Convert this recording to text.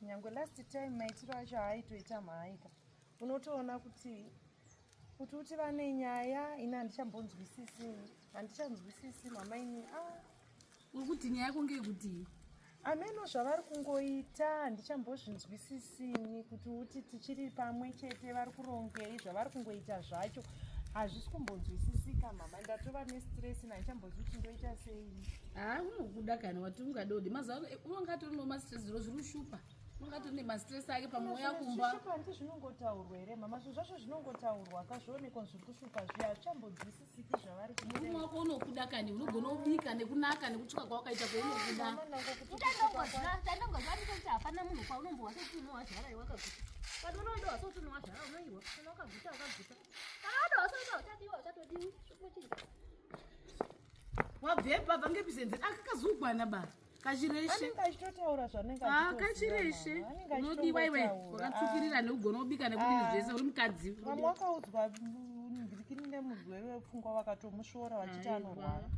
Nyangwe last time maitiro acho aaitoita mhaaika. Unotoona kuti kuti uti vane nyaya ini handichambonzwisisi handichanzwisisi mama ini ah. Uri kuti nyaya yako ngeyekutii? Ameno zvavari kungoita handichambozvinzwisisini kuti uti tichiri pamwe chete vari kurongei zvavari kungoita zvacho hazvisi kumbonzwisisika mama ndatova nestress handichambozivi kuti ndoita sei. Haa unokuda kani wati ungadodi mazuva ano eh, unonga atori nemastress zviro zviri kushupa unonga atori nemastress ake pamwe uya kumba. Zvishupa handiti zvinongotaurwa here mama zvinhu zvacho zvinongotaurwa ka zvoonekwa zviri kushupa zviya hazvichambonzwisisiki. Murume wako unokuda kani, unogona kubika nekunaka nekutsvuka kwawakaita kwaunokuda. Chandongoziva ndechekuti hapana munhu kwaunombohwa sekuti unowazvara iwe wakaguta. Kana unodohwa sekuti unowazvara unoiwa, kana wakaguta wakaguta. Kana wadohwa sekuti hauchadiwa hauchatodiwi. Wabvepi wabva ngepisenzi akakazugwana ba kachireshe anenge achitotaura zvanenge ah, kachireshe unodiwa iwe wakatsvukirira nekugona kubika nekudini ah. zvese uri mukadzi vamwe wakaudzwa ndikini nemurwere wepfungwa vakatomusvora vachiti anorwara.